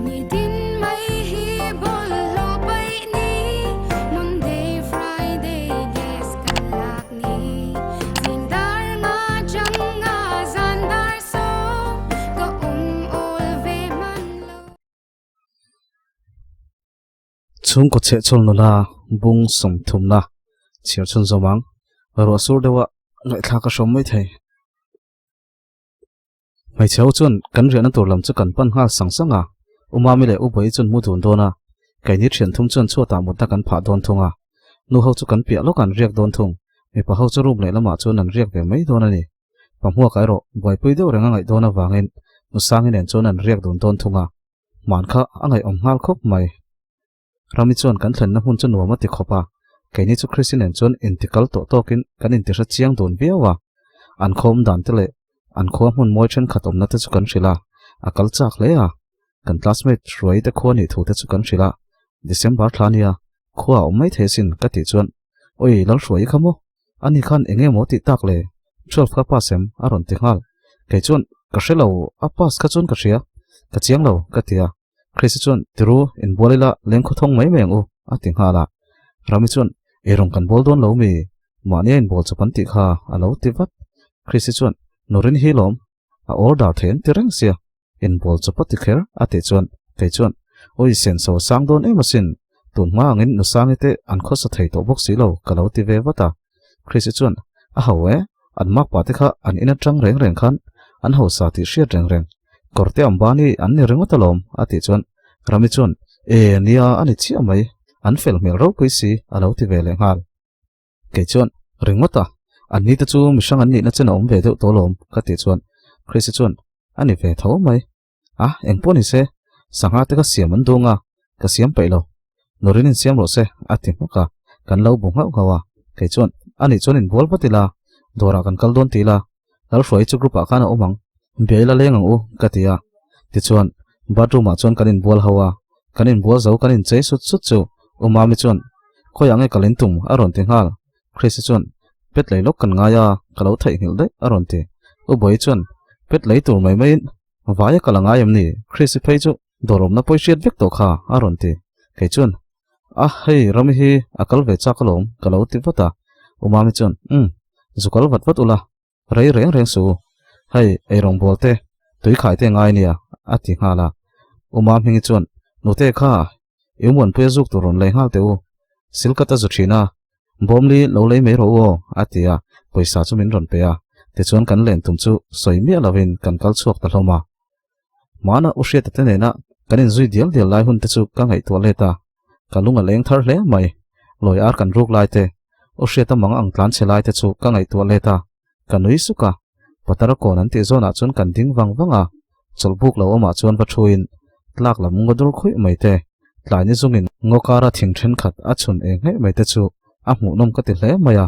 Nitin mai hi bawlhhlawh paih ni, Monday, Friday gas kan lak ni. Zing dar nga chang nga zan dar sawm, ka awm awl ve hman lo. Chhungkaw chhehchhawl nula bung sawmthumna chhiar chhun zawm ang. Ruah sur deuha ngaihthlak a hrawm mai thei. Hmeichhe ho chuan kan riahna tur lam chu kan pan nghal sang sang a, U Mami leh U Bawi chuan mu dun dawn a, keini thian thum chuan chhuatah mutna kan phah dawn thung a. Nu ho chu kan piah lawk an riak dawn thung, mipa ho chu room lehlamah chuan an riak ve mai dawn a ni. Pa hmuak erawh buaipui deuh reng a ngaih dawn avangin Nu Sangi nen chuan an riak dun dawn thung a, hman kha a ngaihawm nghal khawp mai. Rami chuan kan thlenna hmun chu nuam a ti khawp a, keini chu Chrissy nen chuan intikal tawh tawkin kan intihre chiang dun viau a. An khawm dan te leh an khua hmun mawi thenkhat awmna te chu kan hrilh a, a kal chak hle a. Kan classmate Hruai te khua nih thu te chu kan hrilh a, December thla nia, khua a awm mai thei asin ka tih chuan, Oi Lalhruai i kha maw? Ani khan eng nge maw tih tak le? 12 kha pass em? A rawn ti nghal. Kei chuan, Ka hre lo, a pass kha chuan ka hria, ka chiang lo, ka ti a. Chrissy chuan, Tiru, inbual ila, leng khawthawng mai mai ang u, a ti nghal a. Rami chuan, Eirung kan bawl dawn lo mi? Mahni a inbawl chawp an tih kha, a lo ti vat. Chrissy chuan, Nurin hi lawm, a order thei an ti reng sia, inbawl chawp a ti kher, a tih chuan, kei chuan, Awi, senso a sang dawn em asin, tun hma angin Nusangi te an khawsa thei tawh bawk si lo, ka lo ti ve vat a. Chrissy chuan, A ho e, an makpa te kha an in atang reng reng khan an hausa tih hriat reng reng. Kawrte Ambani an ni ringawt alawm, a tih chuan Rami chuan, E, nia a ni chiah mai, an fel hmel ropui si, a lo ti ve leh nghal. Kei chuan, Ringawt a, an ni te chu mihrang an nihna chen a awm ve deuh tawh alawm, ka tih chuan Chrissy chuan, A ni ve tho mai. A, eng pawh ni se, sangha te ka siam an dung a, ka siam peih lo. Nurin in siam rawh se, a ti hmuk a, kan lo bu nghauh nghauh a. Kei chuan, A nih chuan inbual vat ila, dawrah kan kal dawn ti ila, Lalhruai chu group ah khan a awm ang, bia ila leng ang u, ka ti a. Tichuan, bathroom ah chuan kan inbual ho a, kan inbual zo kan inchei sut sut chu U Mami chuan, Khawiah nge kal in tum? a rawn ti nghal. Chrissy chuan, Pet lei lawk kan ngai a, ka lo theihnghilh daih, a rawn ti. U Bawi chuan, Pet lei tur mai maiin vaia kal a ngai em ni? Chrissy phei chu dawrawmna pawi hriat vek tawh kha, a rawn ti. Kei chuan, A, hei Rami hi a kal ve chak alawm, ka lo ti vat a. U Mami chuan, Umm, zu kal vat vat ula, rei reng reng suh u. Hei, eirawngbawl te, tui khai te ngai nia, a ti nghal a. U Mamhmingi chuan, Nute kha, I Umuanpuia zuk tur rawn lei nghal teh u. Silkat a zu thin a, Bawmli lo lei mai rawh u aw, a ti a, pawisa chu min rawn pe a. Tichuan kan len tum chu sawi miah lovin kan kal chhuak ta hlawm a. Hmana U Hriata te nena kan inzui dial dial lai hun te chu ka ngaihtuah let a, ka lung a leng thar hle mai. Lawi ar kan ruk lai te, U Hriata mang ang tlan chhe lai te chu ka ngaihtuah let a, ka nui suk a. Patara kawn an tih zawnah chuan kan ding vang vang a, chawlhbuk lo awmah chuan va thuin tlak lam ngaw dur khuih mai te, tlai ni zungin ngaw kara thing thenkhat a chhun eng ngei mai te chu a hmuhnawm ka ti hle mai a.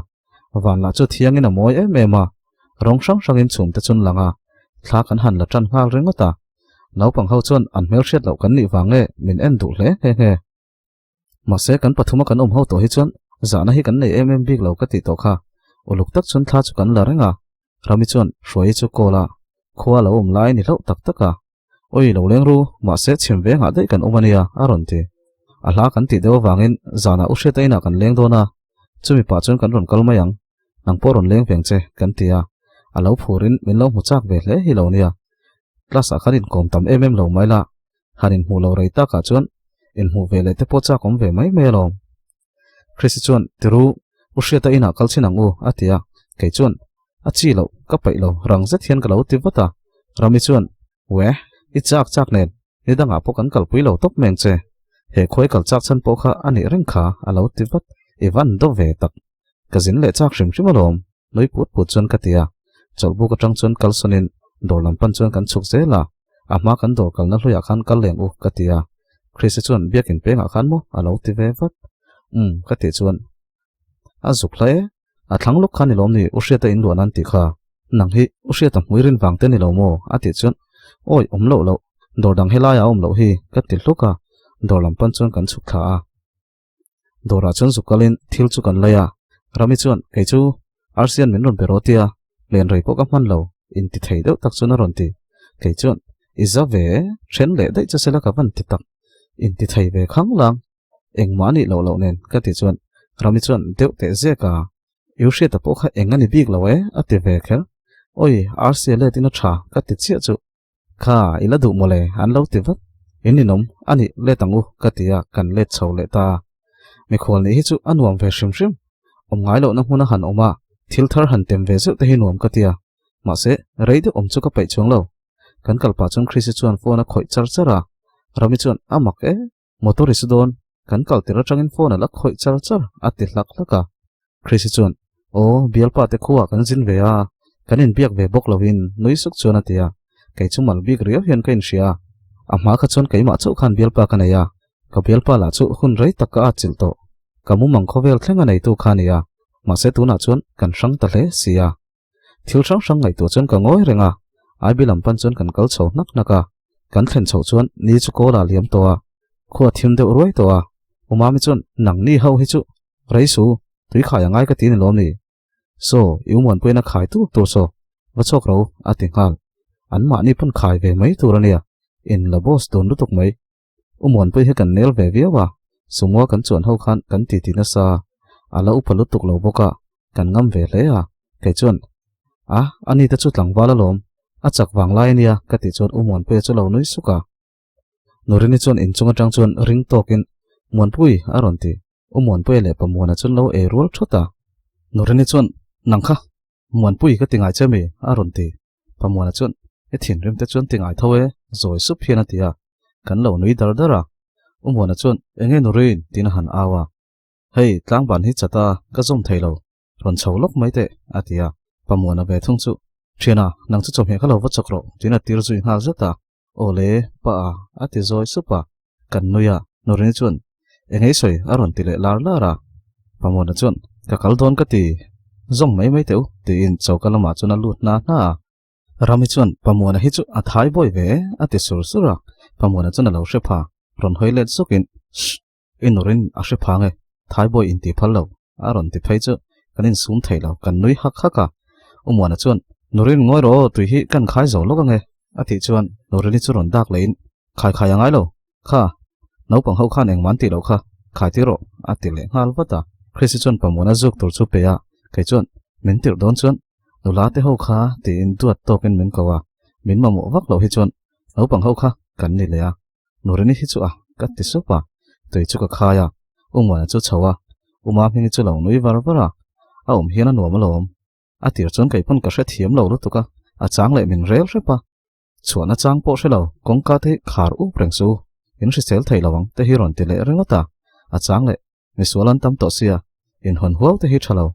Van lah chu thiangin a mawi em em a, rawng hrang hrangin chhum te chun lang a, thla kan han la tan nghal ringawt a. Naupang ho chuan an hmelhriat loh kan nih vang nge min en duh hle nghe nghe. Mahse kan pathuma kan awm ho tawh hi chuan zahna hi kan nei em em bik lo ka tih tawh kha. Uluk tak chuan thla chu kan la reng a, Rami chuan Hruaii chu call a, khua lo awm lai ni hlauh tak tak a. Oi lo leng ru, mahse chhim ve nghah daih kan awm a nia, a rawn ti. A hla kan tih deuh avangin zanah u Hriata inah kan leng dawn a, chumi pah chuan kan rawn kal mai ang, nang pawh rawn leng veng che, kan ti a. A lo phurin min lo hmu chak ve hle hi lo nia. Class ah khan inkawm tam em em lo mai la, han inhmuh lo rei takah chuan inhmuh ve leh te pawh chak awm ve mai mai alawm. Chrissy chuan, Tiru, U Hriata inah kal chhin ang u, a ti a. Kei chuan, A chi loh, ka paih lo, rang zet hian ka lo ti vat a. Rami chuan, We, i chak chak nen, ni dangah pawh kan kalpui lo tawp meng che. He khuai kal chak chhan pawh kha a nih reng kha, a lo ti vat. I van do ve tak. Ka zin leh chak hrim hrim alawm, nui put put chuan ka ti a. Chawlhbuk atang chuan kal sawnin dawr lam pan chuan kan chhuk zel a. A hma kan dawr kalna hluiah khan kal leng u, ka ti a. Chrissy chuan biakin pengah khan maw a lo ti ve vat. Umm, ka tih chuan a zuk hle. A thlang lawk khan i lawm ni, U Hriata in luah nan tih kha. Nang hi U Hriata hmui rin vang te ni lo maw? a tih chuan Awi, awm loh loh, dawr dang helaiah a awm loh hi, ka ti hluk a. Dawr lam pan chuan kan chhuk thla a. Dawrah chuan zuk kalin thil chu kan lei a, Rami chuan kei chu Arsian min rawn be rawh tia, len rei pawh ka hman lo, inti thei deuh tak chuan a rawn ti. Kei chuan. I za ve, then leh daih che sela ka van ti tak, inti thei ve khang lang, engmah anih loh loh nen ka ti chuan Rami chuan deuh teh zek a, I u hriata pawh kha eng a ni bik lo e a ti ve kher, Awi, Rc a let in a tha ka ti chiah chu Kha, i la duh mawle an lo ti vat, In ninawm a nih let ang u ka ti a, kan let chho leh ta a. Mikhual nih hi chu a nuam ve hrim hrim, awm ngai lohna hmuna han awm a, thil thar han tem ve zeuh te hi nuam ka ti a, mahse rei deuh awm chu ka peih chuang lo. Kan kal pah chuan Chrissy chuan phone a khawih char char a, Rami chuan a mak e, motor i su dawn, kan kal tir atangin phone a la khawih char char a ti hlak hlak a. Chrissy chuan Aw, bialpa te khuaah kan zin ve a, kan inbiak ve bawk lovin nui suk chuan a ti a, kei chu mal bik riau hian ka inhria a, a hma kha chuan keimah chauh khan bialpa ka nei a, ka bialpa lah chu hun rei tak ka atchilh tawh, ka mumang khawvel thleng a neitu kha a ni a, mahse tunah chuan kan hrang ta hle si a. Thil hrang hrang ngaihtuah chuan ka ngawi reng a, Ivy lam pan chuan kan kal chho hnak hnak a, kan thlen chhoh chuan ni chu kawl ah liam tawh a, khua thim deuh ruai tawh a, U Mami chuan nang ni ho hi chu rei su, tui khai a ngai ka ti ni lawm ni? Saw, i u Muanpuiin a khai tur tur saw, va chhuak ro a ti nghal. An mahni pawn khai ve mai tur a nia, in la boss dun lutuk mai. U Muanpui hi kan nel ve viau a, Sumua kan chuan ho khan kan titi nasa, a la upa lutuk lo bawk a, kan ngam ve hle a, kei chuan, A, ani te chu tlangval alawm, a chak vang lai a nia ka tih chuan U Muanpuia chu lo nui suk a. Nurini chuan inchung atang chuan ring tawkin, Muanpui a rawn ti, U Muanpuia leh Pa Muana chuan lo ei rual thawt a. Nurini chuan, Nang kha, Muanpui ka ti ngai che mi? a rawn ti. Pamuana chuan, I thinrim te chuan ti ngai tho e, zawi sup hian a ti a. Kan lo nui dar dar a. U Muana chuan, Enge Nurin? tiin a han au a. Hei, tlangban hi chat a, ka zawm thei lo. Rawn chho lawk mai teh, a ti a. Pamuana ve thung chu, Thiana, nang chu chawhmeh kha lo va chawk rawh, tiin a tir zui nghal zet a. Aw le, pa a, a ti zawi sup a. Kan nui a, Nurini chuan, Engei sawi? a rawn ti leh lar lar a. Pamuana chuan, Ka kal dawn ka ti, zawng mai mai teh u, tiin choka lamah chuan a lut hna hna a. Rami chuan, Pamuana hi chu a thai bawi ve e, a ti sur sur a. Pamuana chuan a lo hre pha, rawn hawi let zawkin, Shh! I nurin a hre phang e, thai bawi inti phal lo, a rawn ti phei chu kan insum thei lo, kan nui hak hak a. U Muana chuan, Nurin ngawi rawh aw, tui hi kan khai zo lawk ange, a tih chuan Nurini chu rawn dak lehin, Khai khai a ngai lo, kha, naupang ho khan engmah an tih loh kha, khai tir rawh, a ti leh nghal vat a. Chrissy chuan Pa Muana zuk tur chu pe a, kei chuan, Min tirh dawn chuan, nula te ho kha tiin duat tawkin min ko a, min mamawh vak loh hi chuan naupang ho kha kan ni leh a. Nurini hi chu a, ka ti sup a, tui chu ka khai a, U Muana chu chho a, U Mahmingi chu lo nui var var a, a awm hian a nuam alawm. A tir chuan kei pawn ka hrethiam lo lutuk a, a chang leh min rel hrep a, chhuahna chang pawh hre lo, kawngka te hi khar up reng chu in hrisel thei lo ang te hi rawn ti leh ringawt a, a chang leh misual an tam tawh sia, inhawn huau te hi tha lo,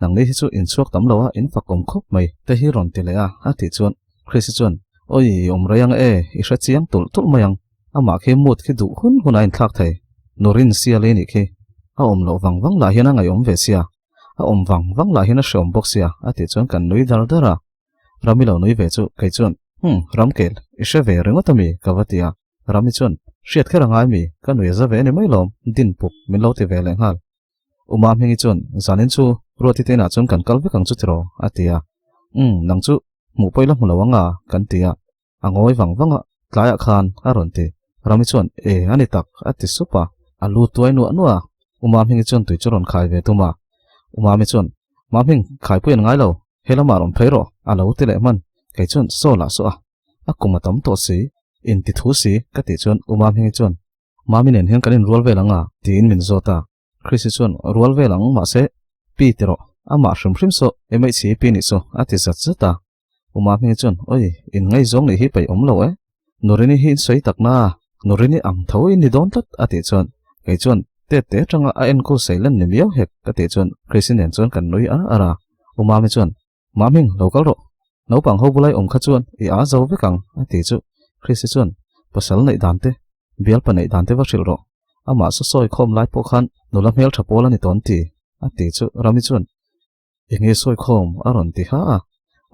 nangni hi chu inchhuak tam lo a in fak awm khawp mai te hi rawn ti leh a, a tih chuan Chrissy chuan Awi i awm rei ang e, i hre chiang tulh tulh mai ang, amah khi mood khi duh hun hun a inthlak thei, Nurin sia lei nih khi, a awm loh vang vang lah hian a ngaihawm ve sia, a awm vang vang lah hian a hreawm bawk sia a tih chuan kan nui dar dar a, Rami lo nui ve chu kei chuan Hum, Ramkel, i hre ve ringawt ami? ka va ti a, Rami chuan Hriat kher a ngai mi, ka nui a za ve a ni mai lawm, din puk min lo ti ve leh nghal. U Mahmingi chuan Zanin chu Ruati te inah chuan kan kal vek ang chu tiraw? a ti a, Umm, nang chu hmuh pawh i la hmu lo ang a, kan ti a, a ngawi vang vang a, tlaiah khan a rawn ti. Rami chuan E, a ni tak, a ti sup a, a lu tuai nuah nuah a, U Mahmingi chuan tui chu rawn khai ve tum a, U Mami chuan Mahming, khaipui an ngai lo, he lamah rawn phei rawh, a lo ti leh hman, kei chuan saw lah saw a, a kum a tam tawh si, in ti thu si, ka tih chuan U Mahmingi chuan Mami nen hian kan inrual vel ang a, tiin min zawt a. Chrissy chuan, Rual vel ang, mahse, pi ti rawh, amah hrim hrim saw MHC pi nih chu, a ti zat zat a. U Mahmingi chuan, Oi, in ngaihzawng nih hi peih awm lo e. Nurini hi in sawi tak na, Nurini ang tho in ni dawn tlat, a tih chuan, kei chuan, Tet te atanga a enkawl sei lan ni miau hek, ka tih chuan Chrissy nen chuan kan nui ar ar a. U Mami chuan, Mahming, lo kal rawh. Naupang ho bulai awm kha chuan i aa zo vek ang, a ti chu. Chrissy chuan, Pasal neih dan te, bialpa neih dan te va hrilh rawh. Amah saw sawi khawm lai pawh khan nula hmel tha pawl a ni tawn ti, a ti chu. Rami chuan, Enge sawi khawm? a rawn ti ha a.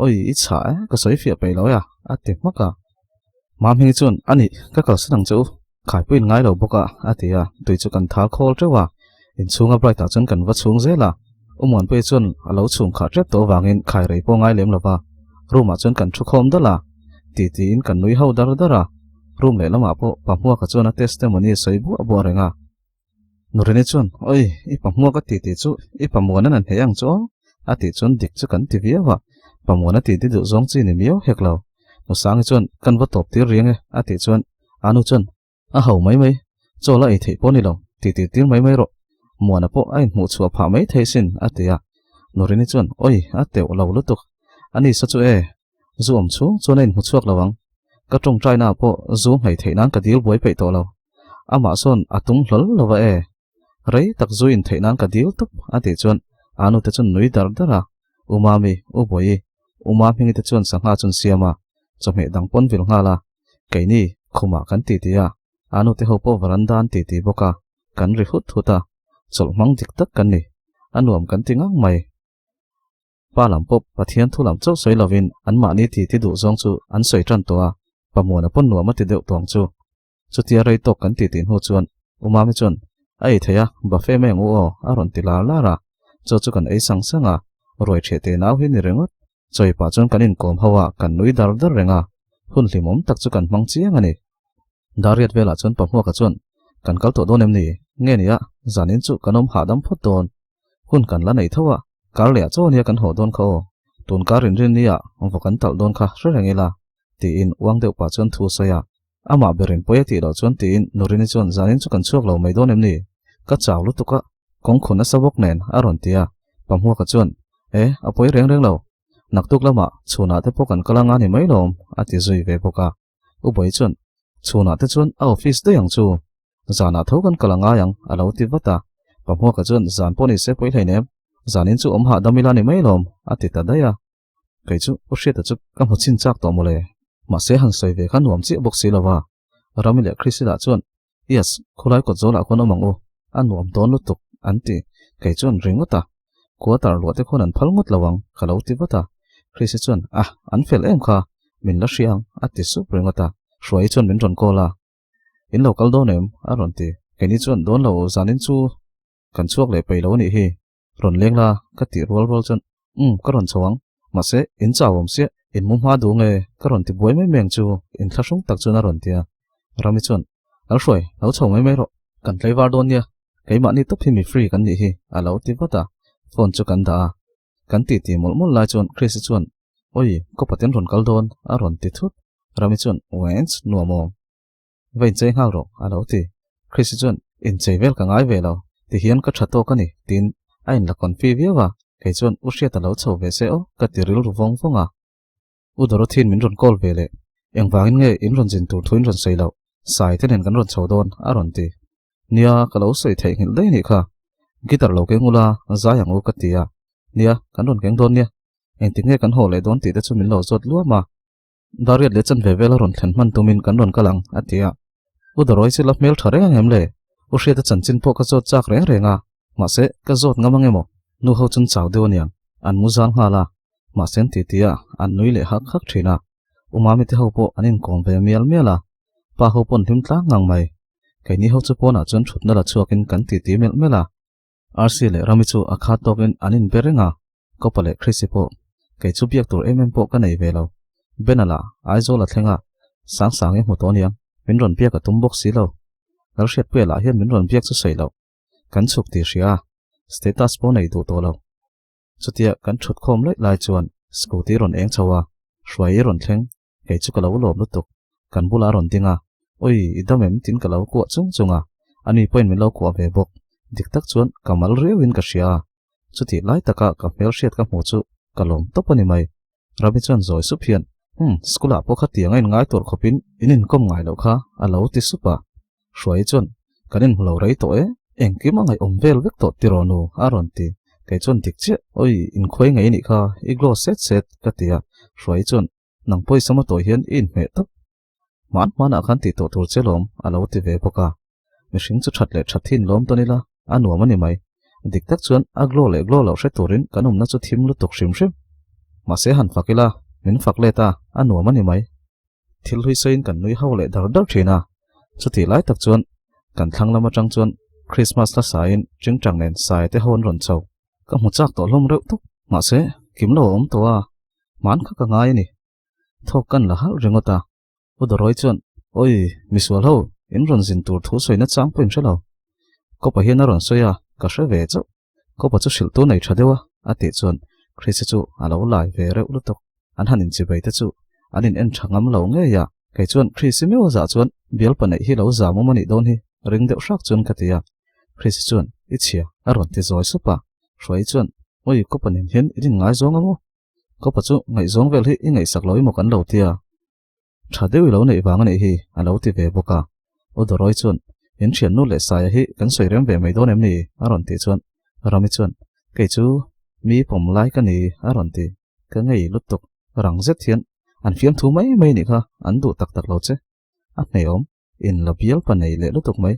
Oi, i chhah e, ka sawi fiah peih lo e a, a ti hmak a. Mahming chuan, A nih, ka kalsan ang che u. Khaipuiin ngai lo bawk a, a ti a, tui chu kan thal khawl teuh a, inchhunga Bright-ah chuan kan va chhung zel a. U Muanpuia chuan a lo chhung khah tep tawh avangin khai rei pawh ngai lem lo va, room-ah chuan kan thu khawm dal a. Ti tiin kan nui ho dar dar a, room lehlamah pawh pa Hmuaka chuan a testimony a sawi buah buah reng a. Nurini chuan, Oi, i pa Hmuaka ti tih chu i pa Muanan an hei ang chu aw, a tih chuan dik chu kan ti viau a, pa Muana ti ti duh zawng chi ni miau hek lo. Nusangi chuan, Kan va tawp tir riang e, a tih chuan Anu chuan, A ho mai mai, chaw la ei theih pawh ni lo, ti tir tir mai mai rawh. Muana pawh a inhmuh chhuah phah mai thei sin, a ti a. Nurini chuan, Oi, a teuh lo lutuk. A ni sa chu e, zu awm chhung chuan a inhmu chhuak lo ang. Ka tawngtaina ah pawh zu ngei theih nan ka dil buai peih tawh lo. Amah sawn a tum hlawl lo va e. Rei tak zu in theih nan ka dil tup, a tih chuan Anu te chuan nui dar dar a. U Mami, U Bawihi, U Mahmingi te chuan sangha chun siam a, chawhmeh dang pawn vil nghal a. Keini, khumah kan titi a, a nute ho pawh varanda an titi bawk a, kan ri hut hut a, chawlh hmang dik tak kan ni, a nuam kan ti ngang mai. Pa lam pawh Pathian thu lam chauh sawi lovin anmahni titi duh zawng chu an sawi tan tawh a, Pamuana pawn nuam a ti deuh tawng chu. Chutia rei tawk kan titi hnu chuan U Mami chuan, A ei thei a, buffet mai ang u aw, a rawn ti lar lar a. Chaw chu kan ei sang sang a, ruai ṭheh te nau hi ni ringawt. Chawi pah chuan kan inkawm ho a, kan nui dar dar reng a, hun hlimawm tak chu kan hmang chiang a ni. Dariat velah chuan Pahmuaka chuan, Kan kal tawh dawn em ni? Nge nia, zanin chu kan awm hahdam phawt dawn. Hun kan la nei tho a, kar leh ah chaw ania kan haw dawn kha aw. Tun kar rinrin nia vaw kan talh dawn kha hre reng ila, tiin uang deuh pah chuan thu sawi a. Amah berin pawi a tih loh chuan tiin Nurini chuan zanin chu kan chhuak lo mai dawn em ni? Ka chau lutuk a, kawng khun nasa bawk nen a rawn ti a. Pahmuaka chuan, E, a pawi reng reng lo. Naktuk lamah chhunah te pawh kan kal anga ni mai lawm, a ti zui ve bawk a. U Bawi chuan, Chhunah te chuan a office daih ang chu. Zanah tho kan kal a ngai ang, a lo ti vat a. Pahmuaka chuan, Zan pawh ni se pawi hleinem. Zanin chu awm hahdam ila ni mai lawm, a ti ta daih a. Kei chu U Hriata chu ka hmu chin chak tawh mawle. Mahse han sawi ve kha nuam chiah bawk si lo va. Rami leh Chrissy-lah chuan, Yes, khawlai kawt zawlah khawn awm ang u, a nuam dawn lutuk, an ti. Kei chuan ringawt a, Quarter luah te khawn an phal ngawt lo ang, ka lo ti vat a. Chrissy chuan, Ah, an fel em kha, min la hria ang, a ti sup ringawt a. Hruaii chuan min rawn call a, In lo kal dawn em? a rawn ti. Keini chuan, Dawn lo, zanin chu kan chhuak leh peih lo a nih hi. Rawn leng la, ka tih rual rual chuan, Umm, ka rawn chho ang. Mahse, in chau awm siah, in mu hma duh nge, ka rawn ti buai mai mai ang chu, in thlahrung tak chuan a rawn ti a. Rami chuan, Lo hruai, lo chho mai mai rawh, kan tlaivar dawn nia, keimahni tawp hi mi free kan nih hi, a lo ti vat a. Phone chu kan dah a. Kan titi mawlh mawlh lai chuan Chrissy chuan, Oi, ka paten rawn kal dawn, a rawn ti thut. Rami chuan, Wents, nuam awm. Va inchei nghal rawh, a lo ti. Chrissy chuan, Inchei vel ka ngai ve lo, ti hian ka tha tawk a ni, tiin a inla confi viau a. Kei chuan, U Hriata lo chho ve se aw, ka ti rilru vawng vawng a. U Dorothy-in min rawn call ve leh, Engvangin nge in rawn zin tur thu in rawn sawi loh? Sai te nen kan rawn chho dawn, a rawn ti. Nia, ka lo sawi theihnghilh daih a nih kha. Guitar lo keng ula, zai ang u ka ti a. Nia, kan rawn keng dawn nia. Engtik nge kan haw leh dawn tih te chu min lo zawt luam a. Dariat leh chanve vela rawn thlen hman tumin kan rawn kal ang, a ti a. U Darawi chu la hmel tha reng ang em le? U Hriata chanchin pawh ka zawt chak reng reng a, mahse ka zawt ngam ang emaw? Nu ho chun chau deuh aniang, an mu zal nghal a, mahse an titi a, an nui leh hak hak thin a. U Mami te ho pawh an inkawm ve mial mial a, pa ho pawh an hlim tlang ngang mai. Keini ho chu pawnah chuan thutna la chhuakin kan titi melh melh a. Rc leh Rami chu a khat tawkin an inbe reng a, Kopa leh Chrissy pawh kei chu biak tur em em pawh ka nei ve lo. Bena lah Aizawl a thleng a, Sangsang i hmu tawh aniang, min rawn biak a tum bawk si lo. Lalhriatpuia lah hian min rawn biak chu sawi loh. Kan chhuk tih hria a, status pawh nei duh tawh lo. Chutia kan thut khawm laih lai chuan scooty rawn eng chho a, Hruai i rawn thleng, kei chu ka lo lawm lutuk. Kan bulah a rawn ding a, Oi, i dam em? Tin ka lo kuah chung chung a, ani pawhin min lo kuah ve bawk. Dik tak chuan ka mal riauin ka hria a, chutih lai taka ka hmelhriat ka hmuh chu ka lawm tawp a ni mai. Rabi chuan zawi sup hian, Umm, school ah pawh kha tiang a inngai tur khawpin in inkawm ngai loh kha, a lo ti sup a. Hruai chuan, Kan inhmu lo rei tawh e, engkim a ngaihawm vel vek tawh tiraw nu, a rawn ti. Kei chuan dik chiah, Oi, inkhuai ngei nih kha, i glow set set, ka ti a. Hruai chuan, Nang pawisa maw tawh hian i inhmeh tawp. Hman hmanah khan tih tawh tur che lawm, a lo ti ve bawk a. Mihring chu that leh that thin lawm tawn ila, a nuam a ni mai. Dik tak chuan a glow leh glow loh hre turin kan awmna chu thim lutuk hrim hrim. Mahse han fak ila, min fak let a, a nuam a ni mai. Thil hlui sawiin kan nui ho leh dar dar thin a. Chutih lai tak chuan kan thlang lam atang chuan Christmas hla saiin Chingchang nen sai te ho an rawn chho. Ka hmu chak tawh hlawm reuh tawp. Mahse, kim lo a awm tawh a, hman kha ka ngai a ni. Thawk kan la halh ringawt a. U Dawrawi chuan, Awi, misual ho, in rawn zin tur thu sawina chang pawh in hre lo. Kawpa hian a rawn sawi a, ka hre ve chauh. Kawpa chu hrilh tu nei tha deuh a, a tih chuan Chrisa chu a lo lai ve reuh lutuk. An han inchibei te chu an in en tha ngam lo ngei a, kei chuan Chrisi meuh zah chuan bialpa neih hi lo zam awm a nih dawn hi ring deuh hrak chuan ka ti a. Chrisi chuan, I chhia, a rawn ti zawi sup a. Hruai chuan, Awi, Kawpa nen hian in inngaizawng a maw? Kawpa chu ngaihzawng vel hi i ngaihsak lo emaw kan lo ti a. Tha deuh i lo neih vang a nih hi, a lo ti ve bawk a. U Dawrawi chuan, In thiannu leh Saia hi kan sawi rem ve mai dawn em ni? a rawn tih chuan Rami chuan, Kei chu mi pawm lai ka ni, a rawn ti. Ka ngei lutuk. Rang zet hian, An fiamthu mai mai nih kha, an duh tak tak lo che. A hneawm, in la bialpa nei leh lutuk mai.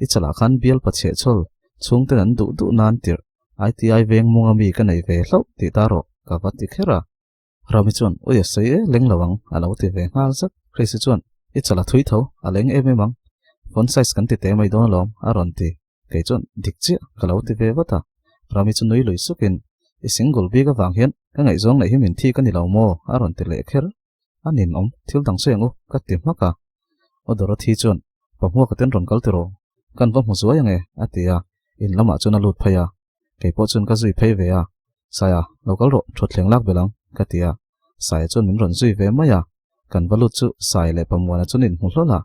I chalah khan bialpa chhehchhawl chhungten an duh duh nan tirh ITI veng munga mi ka nei ve hlauh tih ta rawh, ka va ti kher a. Rami chuan, Ui a sawi e, leng lo ang, a lo ti ve nghal zat. Chrissy chuan, I chala thui tho, a leng em em ang. Font size kan ti teh mai dawn alawm, a rawn ti. Kei chuan, Dik chiah, ka lo ti ve vat a. Rami chu nui lui sukin, I single bik avang hian ka ngaihzawng neih hi min thik a ni lo maw? a rawn ti leh kher. A ninawm, thil dang sawi ang u, ka ti hmak a. Aw Dorothy chuan, Pahmuaka ten rawn kal tiraw? Kan va hmu zuai ang e, a ti a. In lamah chuan a lut phei a. Kei pawh chuan ka zui phei ve a, Saia, lo kal rawh, thutthleng lak belh ang, ka ti a. Saia chuan min rawn zui ve mai a. Kan va lut chu Saia leh Pamuana chuan inhmu hlawl a.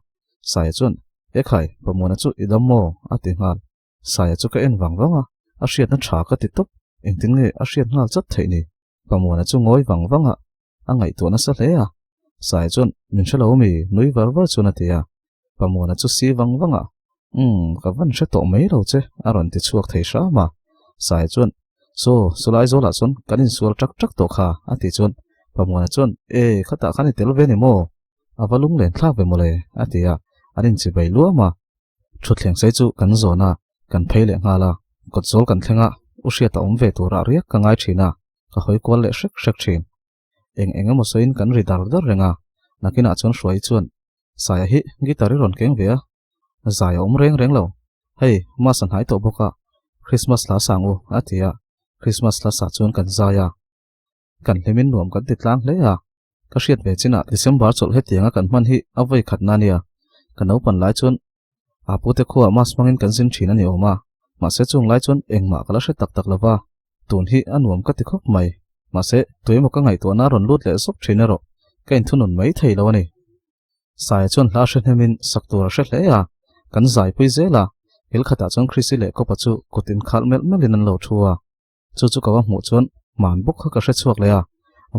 Saia chuan, E khai, Pamuana chu i dam maw? a ti nghal. Saia chu ka en vang vang a, a hriatna tha ka ti tawp. Engtin nge a hriat nghal chat theih ni? Pamuana chu ngawi vang vang a, a ngaihtuah nasa hle a. Saia chuan, Min hre lo mi? nui var var chuan a ti a. Pamuana chu si vang vang a, Umm, ka van hre tawh mai lo che, a rawn ti chhuak thei hram a. Saia chuan, Saw, sawlai zawlah chuan kan insual ṭak ṭak tawh kha, a tih chuan Pamuana chuan, E, khatah khan i tel ve ni maw? A va lunglen thlak ve mawle, a ti a, an inchibei luam a. Thutthleng sei chu kan zawn a, kan phei leh nghal a. Kawt zawl kan thleng a, u hriat a awm ve turah riak ka ngai thin a, ka hawi kual leh hrek hrek thin. Eng eng emaw sawiin kan ri dar dar reng a, nakinah chuan Hruai chuan, Saia hi guitar i rawn keng ve a, zai a awm reng reng lo. Hei, Mas a hnai tawh bawk a, Christmas hla sang u, a ti a, Christmas hla sah chuan kan zai a. Kan hlimin nuam kan ti tlang hle a, ka hriat ve chinah December chawlh hetianga kan hman hi a vawi khatna nia. Ka naupan lai chuan a pute khuaah mass hmangin kan zin thin a ni awm a, mahse chung lai chuan engmah ka la hre tak tak lo va, tun hi a nuam ka ti khawp mai. Mahse, tuemaw ka ngaihtuahna a rawn lut leh zawk thin erawh ka inthunun mai thei lo a ni. Saia chuan hla hre hnemin sak tur a hre hle a, kan zaipui zel a, hil khatah chuan Chrissy leh Kawpa chu kut inkhalh melh melhin an lo thu a. Chu chu ka va hmuh chuan hman bawk kha ka hre chhuak leh a,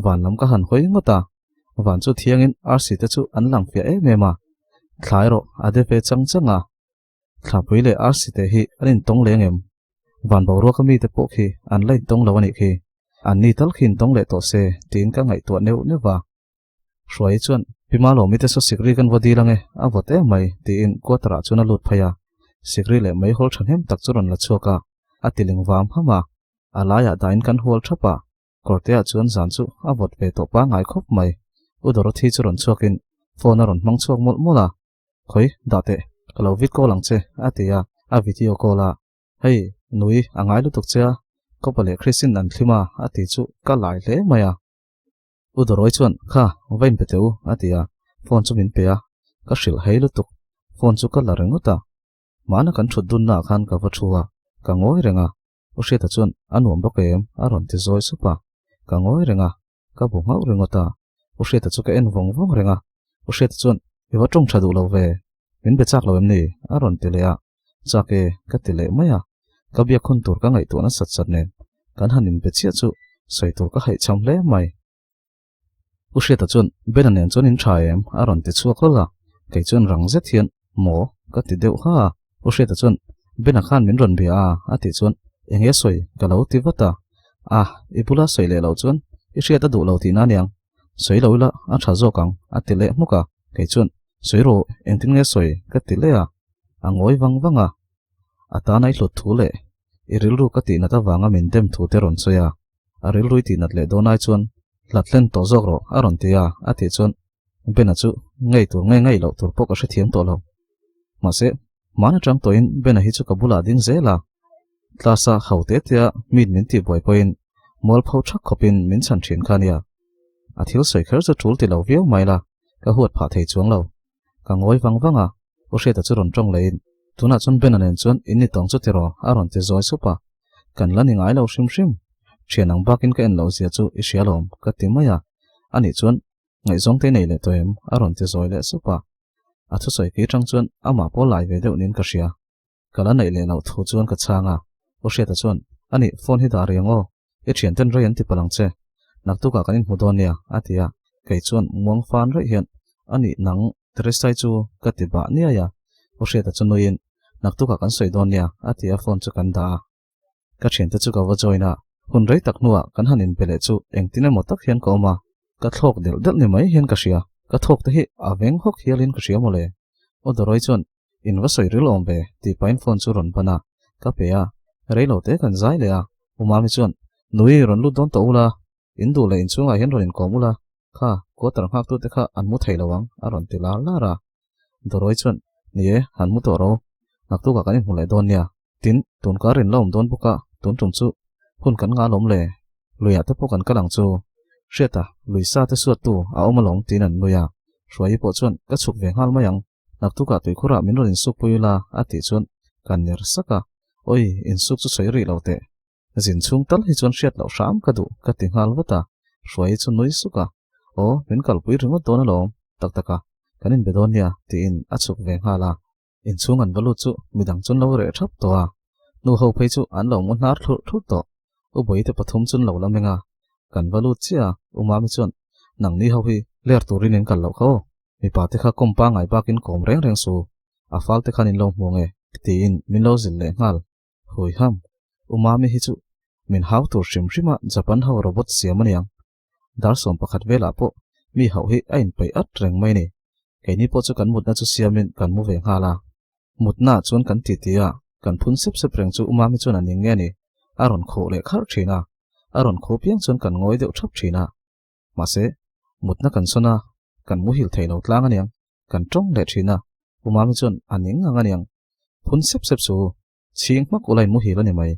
van lam ka han hawi ngawt a, van chu thiangin arsi te chu an lang fiah em em a, thla erawh a de ve chang chang a, thlapui leh arsi te hi an intawng leng em? Van boruaka mite pawh khi an la intawng lo a nih khi, an ni tal khi intawng leh tawh se tiin ka ngaihtuah neuh neuh va. Hruai chuan, Pi Malawmi te saw sikri kan va dil ange, a vawt em mai, tiin quarter ah chuan a lut phei a. Sikri leh meihawl thahnem tak chu rawn la chhuak a, a tiling vam ham a. A laiah dahin kan hual thap a, kawrteah chuan zan chu a vawt ve tawh pangngai khawp mai. U Dorothy chu rawn chhuakin phone a rawn hmang chhuak mawlh mawlh a, Khawi, dah teh, ka lo vid call ang che, a ti a, a video call a. Hei, nui, a ngai lutuk che a, Kawpa leh Christine an thlim a, a ti chu ka lai hle mai a. U Dawrawi chuan, Kha, va inpe teh u, a ti a, phone chu min pe a, ka hrilh hei lutuk, phone chu ka la ringawt a. Mahna kan thut dunnaah khan ka va thu a, ka ngawi reng a. U Hriata chuan, A nuam bawk em? a rawn ti zawi sup a, ka ngawi reng a, ka bu nghauh ringawt a. U Hriata chu ka en vawng vawng reng a, U Hriata chuan, I va tawng tha duh lo ve, min be chak lo em ni? a rawn ti leh a, Chak e, ka ti leh mai a, ka biak hun tur ka ngaihtuahna sat sat nen kan han inbe chiah chu sawi tur ka haihcham hle mai. U Hriata chuan Bena nen chuan in tha em? a rawn ti chhuak hlawl a, kei chuan rang zet hian maw ka ti deuh ha a, U Hriata chuan Bena khan min rawn bia a a tih chuan eng nge sawi ka lo ti vat a, a i bula sawi leh loh chuan i hriat a duh lo tihna aniang, sawi lo ila a tha zawk ang a ti leh hmuk a, kei chuan sawi rawh engtin nge sawi ka ti leh a, a ngawi vang vang a, a tan a i hlut thu leh i rilru ka tihnat avanga min dem thu te rawn sawi a, a rilru i tihnat leh dawn ai chuan hlat hlen tawh zawk rawh a rawn ti a, a tih chuan Bena chu ngei tur nge ngei loh tur pawh ka hrethiam tawh lo. Mahse, hmaan atang tawhin Bena hi chu ka bulah ding zel a, class a ho te tea min min tihbuai pawhin mualpho thak khawpin min chhan thin kha nia. A thil sawi kher chu tul ti lo viau mai la, ka huat phah thei chuang lo. Ka ngawi vang vang a, U Hriata chu rawn tawng leh in, Tunah chuan Ben-a nen chuan in ni tawng chu tiraw? a rawn ti zawi sup a. Kan la ni ngai lo hrim hrim. Thian ang bakin ka en loh zia chu i hria lawm, ka ti mai a. Anih chuan ngaihzawng te nei leh tawh em? a rawn ti zawi leh sup a. A thusawi kei tang chuan amah pawh lai ve deuh niin ka hria. Ka la neih leh loh thu chuan ka chhang a, U Hriata chuan, Ani, phone hi dah riang aw, i thianten rei an ti palh ang che, naktukah kan inhmu dawn nia, a ti a, kei chuan muang fan raih hian, Ani, nang, Teresai chu ka ti bah niai a, U Hriata chu nuiin, Naktukah kan sawi dawn nia, a ti a, phone chu kan dah a. Ka thiante chu ka va join a, hun rei tak hnuah kan han inbe leh chu engtin emaw tak hian ka awm a, ka thlawk delh delh ni mai hian ka hria, ka thawk te hi a veng hawk hialin ka hria mawle. Aw Doroi chuan, In va sawi ril awm ve, tih pahin phone chu rawn ban a, ka pe a, rei lo te kan zai leh a, U Mami chuan, Nui, rawn lut dawn tawh ula, in duh leh inchhungah hian rawn inkawm ula, kha, quarter nghaktute kha an mu thei lo ang, a rawn ti lar lar a. Doroi chuan, Ni e, han mu tawh ro, naktukah kan inhmu leh dawn nia. Tin, tun kar in la awm dawn bawk a, tun tum chu hun kan nga alawm le, luiah te pawh kan kal ang chu. Hriata, lui sa te suattu a awm alawm tiin an nui a, Hruaii pawh chuan ka chhuk ve nghal mai ang, naktukah tuikhurah min rawn insuk pui ula a tih chuan ka ner sak a, Oi, insuk chu sawi rih lo teh. Zin chhung tal hi chuan hriat loh hram ka duh ka ti nghal vat a, Hruaii chu nui suk a, Aw, min kalpui ringawt dawn alawm, tak tak a, kan inbe dawn nia tiin a chhuk ve nghal a. Inchhung an va lut chu midang chuan lo reh thap tawh a, nu ho phei chu an lo mu hnar thlurh thlurh tawh. U Bawihi te pathum chuan lo la meng a, kan va lut chiah a, U Mami chuan, Nangni ho hi ler turin in kal loh kha aw, mipa te kha kawm pangngai bakin kawm reng reng su, a fal te khan in lo hmu ange, tiin min lo zilh leh nghal. Hui ham, U Mami hi chu min hau tur hrim hrim a Japan ho robot siam aniang. Dar 11 velah pawh mi hauh hi a inpeih at reng mai ni. Keini pawh chu kan mutna chu siamin kan mu ve nghal a. Mutnaah chuan kan titi a, kan phun sep sep reng chu Umami chuan a ning nge ni, a rawn khuh leh kharh thin a. A rawn khuh piang chuan kan ngawi deuh thap thin a. Mahse, mutna kan sawn a, kan muhil thei lo tlang aniang, kan tawng leh thin a, Umami chuan a ning ang aniang. Phun sep sep chu Chhing hmak ula in muhil a ni mai.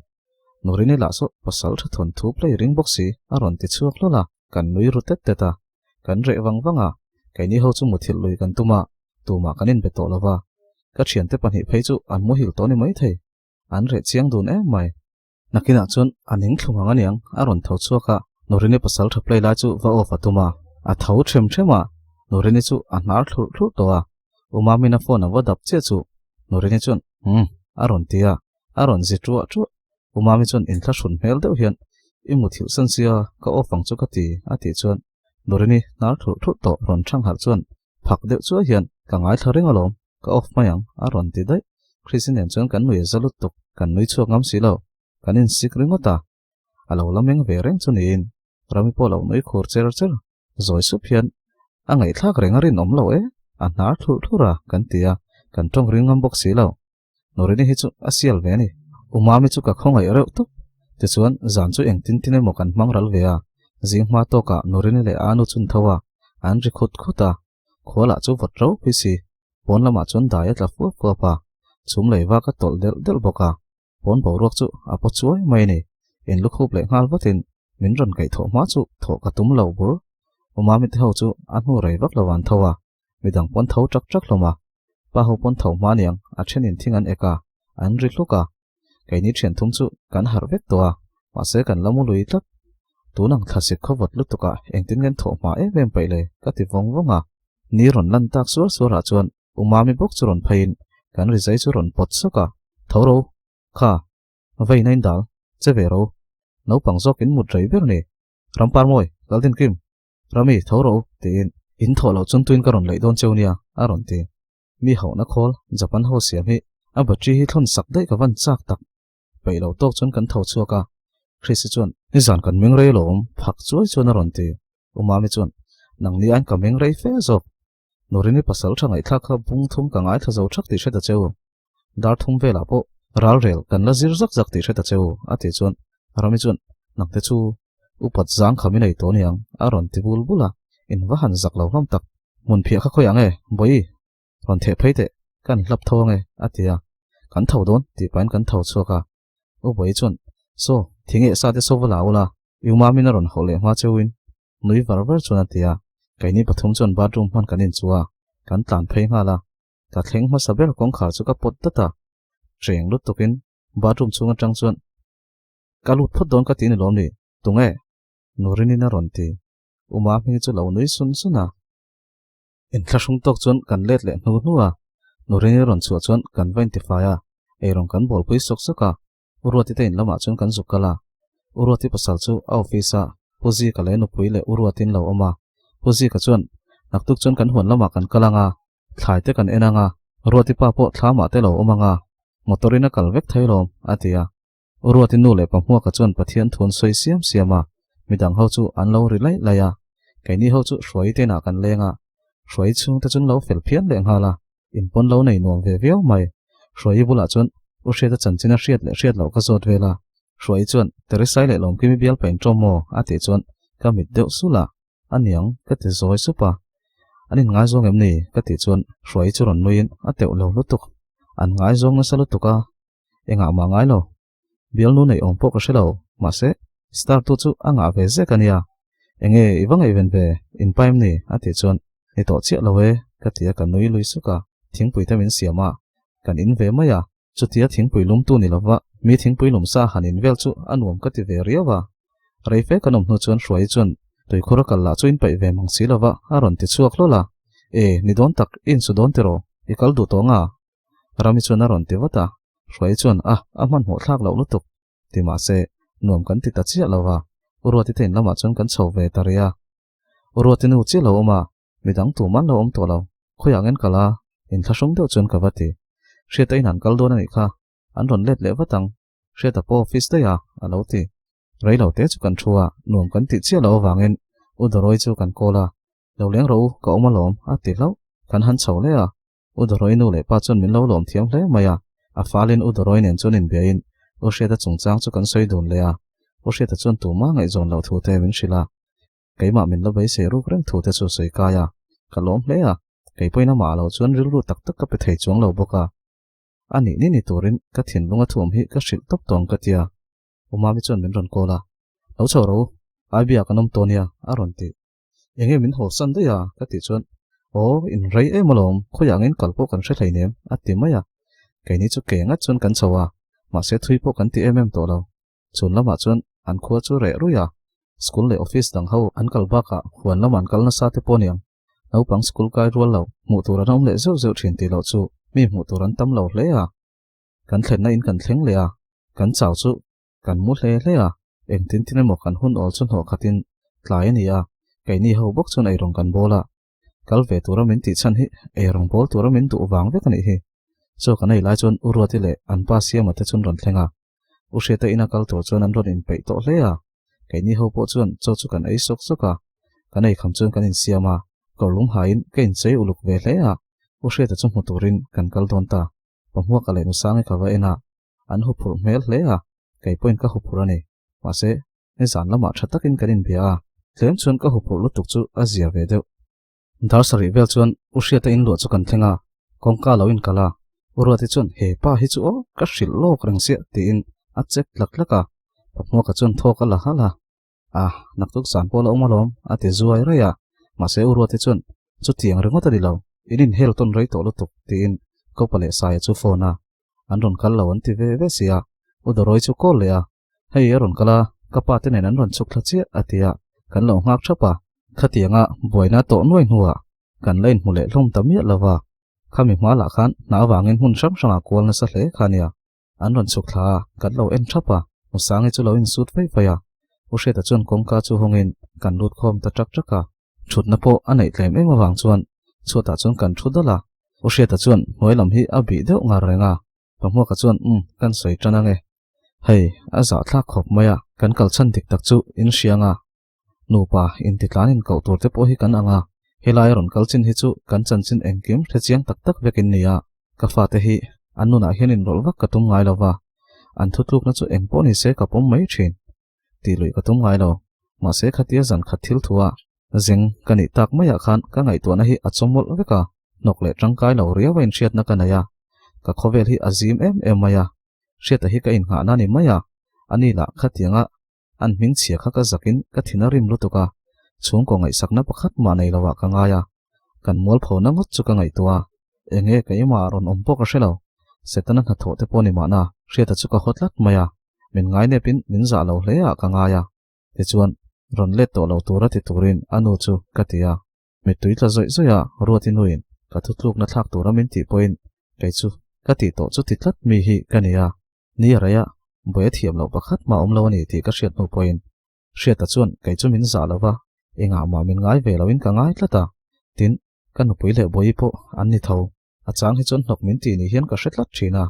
Nurini lah saw pasal tha thawn thu play ring bawk si a rawn ti chhuak hlawl a, kan nui ru tet tet a. Kan reh vang vang a, keini ho chu muthilh lui kan tum a, tumah kan inbe tawh lo va. Ka thiante pahnih phei chu an muhil tawh ni mai thei. An reh chiang dun em mai. Nakinah chuan a ning thlung ang aniang a rawn tho chhuak a, Nurini pasal tha play lai chu va off a tum a, a tho them them a, Nurini chu a hnar thlurh thlurh tawh a. U Mamina phone a va dap chiah chu Nurini chuan Umm a rawn ti a, a rawn zi ṭuah ṭuah. U Mami chuan inthlahrun hmel deuh hian I muthilh san sia ka off ang chu ka ti a tih chuan Nurini hnar thlurh thlurh tawh rawn thang harh chuan phak deuh chuai hian Ka ngaithla reng alawm, ka off mai ang a rawn ti daih. Chrissy nen chuan kan nui a za lutuk, kan nui chhuak ngam si lo, kan insik ringawt a. A lo la meng ve reng chu niin Rami pawh lo nui khur cher cher. Zawi sup hian a ngaihthlak reng a rinawm lo e, a hnar thlurh thlurh a kan ti a, kan tawng ring ngam bawk si lo. Norini hi chu a sial ve a ni. U Mami chu ka khawngaih reuh tawp. Tichuan, zan chu engtin tin emaw kan hmang ral ve a, zing hma tawkah Norini leh Anu chun tho a, an ri khut khut a. Khua lah chu vawt ro pui si, pawn lamah chuan dai a tla fuap fuap a, chhum lei vak a tawlh delh delh bawk a. Pawn boruak chu a paw chuai mai a ni. In lukhup leh nghal vatin min rawn kaih thawh hma chu thawh ka tum lo bur. U Mami te ho chu a hnu rei vak lo an tho a, midang pawn tho ṭak ṭak hlawm a. Pa ho pawn tho hma niang a ṭhenin thing an ek a, an ri hluk a. Keini ṭhian thum chu kan harh vek tawh a, mahse kan la mu lui tlat. Tun ang thlasik khawvawt lutukah engtin ngen thawh hma em em paih le ka ti vawng vawng a. Ni rawn lan tak suar suarah chuan U Mami bawk chu rawn pheiin kan rizai chu rawn pawt sawk a, Tho ro, kha, vei na in dal, che ve ro, naupang zawk in mut rei ber ni, Rampar mawi, Laldin Kim, Rami, tho ro, tiin in thawh loh chun tuin ka rawn leih dawn cheu nia, a rawn ti. Mi hauhna khawl, Japan ho siam hi a battery hi thlawn sak daih ka van chak tak. Peih lo tawk chuan kan tho chhuak a, Chrissy chuan, Nizan kan meng rei alawm, phak chuai chuan a rawn ti. U Mami chuan, Nangni aiin ka meng rei fe zawk, Nurini pasal tha ngaihthlak kha bung thum ka ngaithla zo thak tih hre ta cheu. Dar thum velah pawh ral rel kan la zir zak zak tih hre ta cheu, a tih chuan Rami chuan, Nangte chu upat zang kha min ei tawh aniang, a rawn ti bul bul a, in va han zak lo hlawm tak. Hmun phiah kha khawi ang e, Bawihi, rawn theh phei teh, kan hlap tho ang e, a ti a. Kan tho dawn, tih pahin kan tho chhuak a. U Bawihi chuan, Saw, thing eh sa te saw va la ula, U Mamin a rawn hawh leh hma cheuin. Nui var var chuan a ti a. Keini pathum chuan bathroom hman kan inchuh a, kan tlan phei nghal a. Ka thleng hmasa ber kawngkhar chu ka pawt dat a. Ṭeng lutukin bathroom chhung aṭang chuan ka lut phawt dawn ka ti ni lawm ni? Tunge? Nurinin a rawn ti. Uma hming chu lo nui sun sun a. Inthlahrung tawk chuan kan let leh hnu hnu a. Nurini rawn chhuah chuan kan va intifai a, eirawng kan bawlpui sawk sawk a. U Ruati te in lamah chuan kan zuk kal a. U Ruati pasal chu a office ah Pu Zika leh nupui leh U Ruatin lo awm a. Pu Zika chuan, Naktuk chuan kan huan lamah kan kal ang a, thlai te kan en ang a, Ruati pa pawh thlamah te lo awm ang a, motor in a kal vek thei lawm, a ti a. U Ruati nu leh pa Hmuaka chuan Pathian thu an sawi siam siam a, midang ho chu an lo ri laih laih a. Keini ho chu Hruai te inah kan leng a, Hruai chhungte chu an lo fel phian leh nghal a. In pawn lo nei nuam ve viau mai. Hruaii bulah chuan U Hriata chanchin a hriat leh hriat loh ka zawt vel a. Hruaii chuan, Teresai leh Lawmkimi bial pain ṭawm maw? a tih chuan ka mit deuh sulh a. A niang, ka ti zawi sup a. An inngaizawng em ni? ka tih chuan Hruaii chu rawn nuiin a teuh lo lutuk. An ngaizawng nasa lutuk a, engah mah ngai lo. Bialnu neih awm pawh ka hre lo, mahse star tu chu a ngah ve zek a nia. Enge i va ngaihven ve, in pa em ni? a tih chuan ni tawh chiah lo e, ka ti a ka nui lui suk a, thingpui te min siam a, kan in ve mai a, chutia thingpui lum tu ni lova mi thingpui lum sa han in vel chu a nuam ka ti ve riau a. Rei fe kan awm hnu chuan Hruaii chuan tuikhur a kal lah chu in paih ve mang si lova a rawn ti chhuak hlawl a, E, ni dawn tak, i insu dawn tiraw, i kal duh tawh nga? Rami chuan a rawn ti vat a, Hruai chuan a a hmanhmawh thlak loh lutuk ti mahse nuam kan ti ta chiah lo a, U Ruati te in lamah chuan kan chho ve ta rih a. U Ruati nu chiah lo awm a, midang tum an lo awm tawh lo, khawiah ngen kal a, inthlahrung deuh chuan ka va ti. Hriata in han kal dawn a nih kha, an rawn let leh vat ang, Hriata pawh office daih a, a lo ti. Rei lo te chu kan thu a, nuam kan tih chiah loh avangin U Dawrawi chu kan call a, Lo leng rawh u, ka awm alawm, a ti hlauh. Kan han chho leh a, U Dawrawi nu leh pa chuan min lo lawm thiam hle mai a, a falin U Dawrawi nen chuan inbiain U Hriata chungchang chu kan sawi dun leh a, U Hriata chuan tumah ngaihzawn loh thu te min hrilh a, keimah min la beisei ruk reng thu te chu sawi kai a, ka lawm hle a, kei pawhin amah lo chuan rilru tak tak ka pe thei chuang lo bawk a, a nih ni ni turin ka thinlung a thuam hi ka hrilh tawp tawng ka tia, U Mami chuan min rawn call a, Lo chho ro, Aibia kan awm tawh nia, a rawn ti. Enge min haw san daih a? ka tih chuan, Aw, in rei em alawm, khawiah angin kal pawh kan hre hleinem, a ti mai a. Keini chu ke ngat chuan kan chho a, mahse thui pawh kan ti em em tawh lo. Chhun lamah chuan an khua chu reh ruih a, school leh office dang ho an kal bakah huan lamah an kal nasa te pawh aniang. Naupang school kai rual lo, hmuh tur an awm leh zeuh zeuh thin tih loh chu mi hmuh tur an tam lo hle a. Kan thlenna in kan thleng leh a, kan chau chu Kan mu hle hle a, engtin tin emaw kan hun awl chu hnawh khatin tlai a ni a, keini ho bawk chuan eirawng kan bawl a. Kal ve tura min tih chhan hi eirawng bawl tura min duh vang vek a nih hi. Chaw kan ei lai chuan U Ruati leh an pa Siama te chuan rawn thleng a. U Hriata ina kal tur chuan an rawn inpeih tawh hle a, keini ho pawh chuan chaw chu kan ei sawk sawk a. Kan ei kham chuan kan insiam a, kawrlum hain ka inchei uluk ve hle a, U Hriata chu hmu turin kan kal dawn ta. Pahmuaka leh Nusangi ka va en a, An huphurh hmel hle a, kei pawhin ka huphurh a ni. Mahse, nizan lamah tha takin kan inbia a, tlem chuan ka huphurh lutuk chu a zia ve deuh. Dar sarih vel chuan U Hriata inluah chu kan thleng a, kawngka lo inkal a, U Ruati chuan he pa hi chu aw, ka hrilh lawk reng siah tiin a check tlak tlak a, Pahmuaka chuan thawk a la halh a, Ah, naktuk zan pawh la awm alawm, a ti zuai raih a. Mahse U Ruati chuan, Chutiang ringawt a ni lo, in inhel tawn rei tawh lutuk, tiin Kopa leh Saia chu phone a. An rawn kal lo an ti ve ve si a. U Dawrawi chu call leh a, Hei a rawn kal a, ka pa te nen an rawn chhuk thla chiah, a ti a. Kan lo nghak thap a. Khatianga buaina tawh nuai hnuah kan la inhmu leh hlawm ta miah lo va. Khami hma lah khan hna avangin hmun hrang hrangah kual nasa hle kha a nia. An rawn chhuk thla a, kan lo en thap a, Musangi chu lo insut fai fai a. U Hriata chuan kawngka chu hawngin kan lut khawm ta ṭak ṭak a. Ṭhutna pawh a neih tlem em avang chuan chhuatah chuan kan ṭhu dal a. U Hriata chuan hnuai lam hi a bih deuh ngar reng a. Pahmuaka chuan umm kan sawi ṭan ange. Hei, a zahthlak khawp mai a, kan kal chhan dik tak chu in hriang a. Nupa intitlan inkoh tur te pawh hi kan ang a, helai a rawn kal chin hi chu kan chanchin engkim hre chiang tak tak vekin ni a, ka fate hi an nunah hian inrawlh vak ka tum ngai lo va, an thutlukna chu eng pawh ni se ka pawm mai thin tih luih ka tum ngai lo. Mahse khatia zan khat thil thu a zeng ka nih tak maiah khan ka ngaihtuahna hi a chawmawlh vek a, hnawk leh tangkai lo riau a inhriatna ka nei a, ka khawvel hi a zim em em mai a, hriata hi ka innghahna a ni mai a, ani lah khatianga An hming chhia kha ka zakin ka thin a rim lutuk a. Chhungkaw ngaihsakna pakhat mah nei lo ah ka ngai a, kan mualphona ngawt chu ka ngaihtuah a, enge keimah ah rawn awm pawh ka hre lo. Setana hnathawh te pawh ni mahna, Hriata chu ka haw tlat mai a, min ngainepin min zah lo hle ah ka ngai a. Tichuan, rawn let tawh lo tura ti turin a nu chu ka ti a. Mittui tla zawih zawih a, Ruati nuin ka thutlukna thlak tura min tih pawhin kei chu ka tih tawh chu ti tlat mi hi ka ni a, ni a rei a, buai a thiam loh pakhat mah awm lo a ni tih ka hriat hnu pawhin Hriata chuan kei chu min zah lo va, engah mah min ngai ve loin ka ngai tlat a, tin, ka nupui leh bawi pawh an ni tho. A chang hi chuan hnawk min tih ni hian ka hre tlat thin a.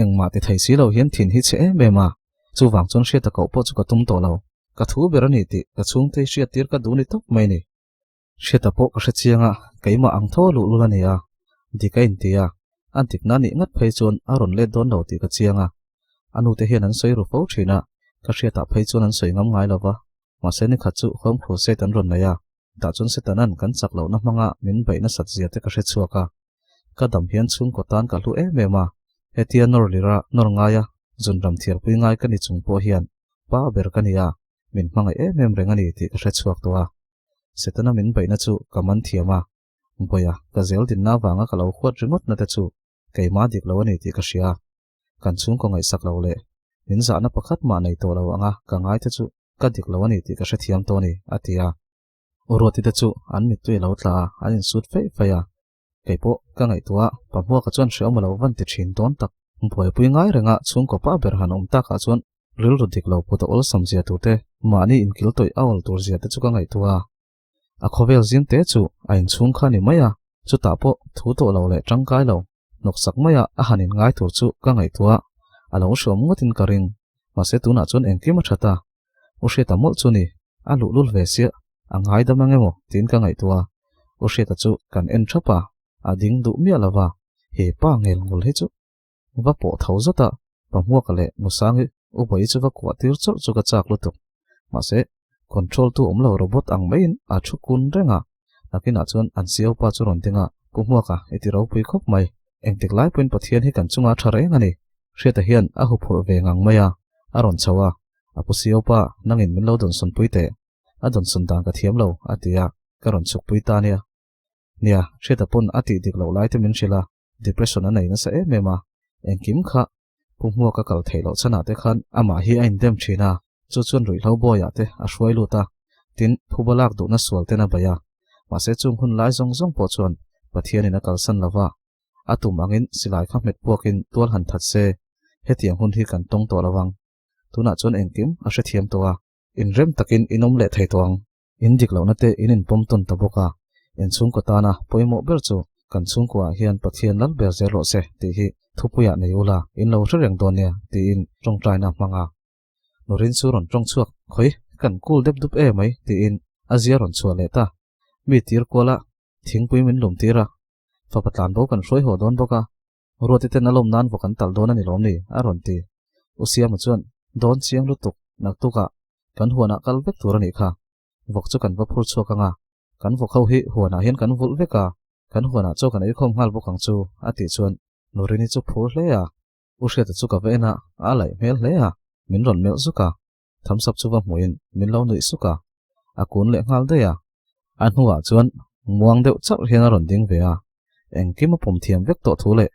Engmah ti thei si lo hian thin hi chhe em em a, chuvang chuan Hriata koh pawh chu ka tum tawh lo. Ka thu ber a ni tih ka chhungte hi hriattir ka duh ni tawp mai ni. Hriata pawh ka hre chiang a, keimah ang tho a luh lul a ni a, dik a inti a, a dikna nih ngat phei chuan a rawn let dawn lo tih ka chiang a. A nute hian an sawi ru fo thin a, ka hriatah phei chuan an sawi ngam ngai lo va, mahse nikhat chu Home Crusade an rawn nei a, tah chuan Setanan kan chak lohna hmanga min beih nasat zia te ka hre chhuak a. Ka dam hian chhungkaw tan ka hlu em em a, hetia nawr lira nawr ngaia zunram thiarpui ngai ka ni chung pawh hian pa ber ka ni a, min hmangaih em em reng a ni tih ka hre chhuak tawh a. Setana min beihna chu ka man thiam a, Bawiha, ka zel dinna avanga ka lo huat ringawtna te chu keimah dik lo a ni tih ka hria. Kan chhungkaw ngaihsak lo leh min zahna pakhat mah nei tawh lo anga ka ngai te chu ka dik lo a ni tih ka hrethiam tawh a ni, a ti a. Uruati te chu an mittui a lo tla a, an insut feih feih a. Kei pawh ka ngaihtuah a, Pahmuaka chuan hreawm a lo van ti thin dawn tak. Buaipui ngai renga chhungkaw pa ber han awm takah chuan rilru dik lo put a awlsam zia tur te, mahni inkil tawih a awl tur zia te chu ka ngaihtuah a. A khawvel zing te chu a inchhung kha ni mai a, chutah pawh thu tawh lo leh tangkai lo, hnawksak maia a han inngai tur chu ka ngaihtuah a lo hreawm ngawtin ka ring. Mahse tunah chuan engkim a that a, U Hriata mawlh chu ni, a luhlul ve siah, a ngaidam ang emaw tiin ka ngaihtuah a, U Hriata chu kan en thap a, a ding duh miah lo va, he pa ngel ngul hi chu va pawh tho zat a, Pahmuaka leh Musangi U Bawi chu va kuah tir chawrh chu ka chak lutuk. Mahse, control tu awm lo robot ang maiin a thu kun reng a, nakinah chuan an CEO pa chu rawn ding a, Pu Hmuaka, i ti ropui khawp mai, engtik lai pawhin Pathian hi kan chunga tha reng a ni, Hriata hian a huphurh ve ngang mai a, a rawn chho a, A pu CEO pa, nangin min lo dawnsawnpui teh, a dawnsawn dan ka thiam lo, a ti a, ka rawn chhukpui ta nia. Nia, Hriata pawn a tih dik loh lai te min hrilh a, depression a nei nasa em em a, engkim kha Pu Hmuaka kal theih loh chhanah te khan amah hi a indem thin a, chu chuan ruihhlo bawiah te a hruai lut a, tin, phuba lak duhna sual ten a bei a. Mahse chung hun lai zawng zawng pawh chuan Pathianin a kalsan lo va, a tum angin silai kha hmet puakin tual han that se, hetiang hun hi kan tawng tawh lo ang. Tunah chuan engkim a hrethiam tawh a. Inrem takin in awm leh thei tawh ang. In dik lohna te in inpawm tawn ta bawk a, in chhungkaw tana pawimawh ber chu kan chhungkuaah hian Pathian lal ber zel rawh se tih hi thupuiah nei ula in lo hre reng dawn nia tiin tawngtaina a hmang a. Nurin chu rawn tawng chhuak, Khawi, kan kul dep dup e mai tiin a zia rawn chhuah leh ta. Mi tir kuala thingpui min lum tir a, fapa tlanbo kan hruai haw dawn bawk a, Ruati ten a lawm nan vawk an talh dawn a ni lawm ni? a rawn ti. U Siama chuan, Dawn chiang lutuk, naktukah kan huanah kal vek tur a nih kha. Vawk chu kan va phur chhuak ang a, kan vawk ho hi huanah hian kan vulh vek a, kan huanah chaw kan eikhawm nghal bawk ang chu, a tih chuan Nurini chu phur hle a. U Hriata chu ka va en a, a laih hmel hle a, min rawn melh zuk a. Thamsap chu va hmuhin min lo nuih suk a, a kun leh nghal daih a. A hnuah chuan muang deuh chauh hian a rawn ding ve a, engkim a pawm thiam vek tawh thu leh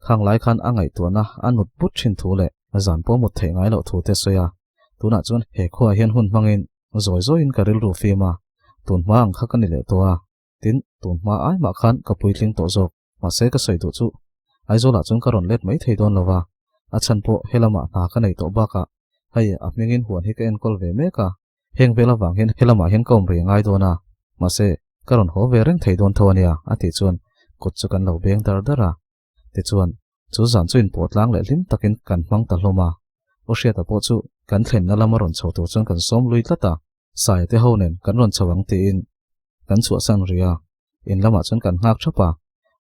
khang lai khan a ngaihtuahna a nut but thin thu leh zan pawh mut theih ngai loh thu te sawi a. Tunah chuan he khuaah hian hun hmangin zawi zawiin ka rilru fim a, tun hma ang kha ka ni leh tawh a, tin tun hma ai mah khan ka puitling tawh zawk. Mahse ka sawi duh chu Aizawlah chuan ka rawn let mai thei dawn lo va, a chhan pawh helamah hna ka nei tawh bakah hei a hmingin huan hi ka enkawl ve mek a, heng vel avang hian helamah hian ka awm rih ngai dawn a, mahse ka rawn haw ve reng thei dawn tho a nia a tih chuan kut chu kan lo beng dar dar a. Tichuan chu zan chu inpawh tlang leh hlim takin kan hmang ta hlawm a, U Hriata pawh chu kan thlenna lama rawn chho tur chuan kan sawm lui tlat a, Saia te ho nen kan rawn chho ang tiin kan chhuahsan rih a, in lamah chuan kan nghak thap a,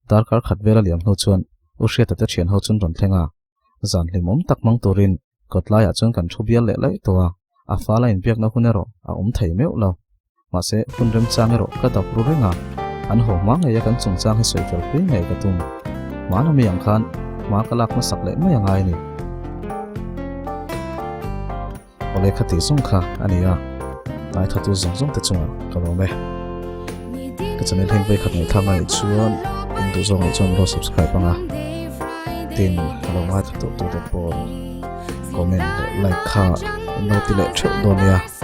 darkar khat vel a liam hnu chuan U Hriata te thian ho chuan rawn thleng a, zan hlimawm tak hmang turin kawt laiah chuan kan thu bial leh laih tawh a, a fala inbiakna hun erawh a awm thei meuh lo. Mahse, hun remchang erawh ka dap ru reng a, an haw hma ngei a kan chungchang hi sawi fel pui ngei ka tum. Hmana mi ang khan hma ka lak hmasak leh mai a ngai a ni. Awle kha tih zawng kha a ni a. Ngaithatu zawng zawng te chungah ka lawm e. Ka channel heng vei khat ngaihthlak a nih chuan in duh zawng nih chuan lo subscribe anga tin ka lo ngaithla tawh tu te pawh comment leh like kha in lo ti leh theuh dawn nia.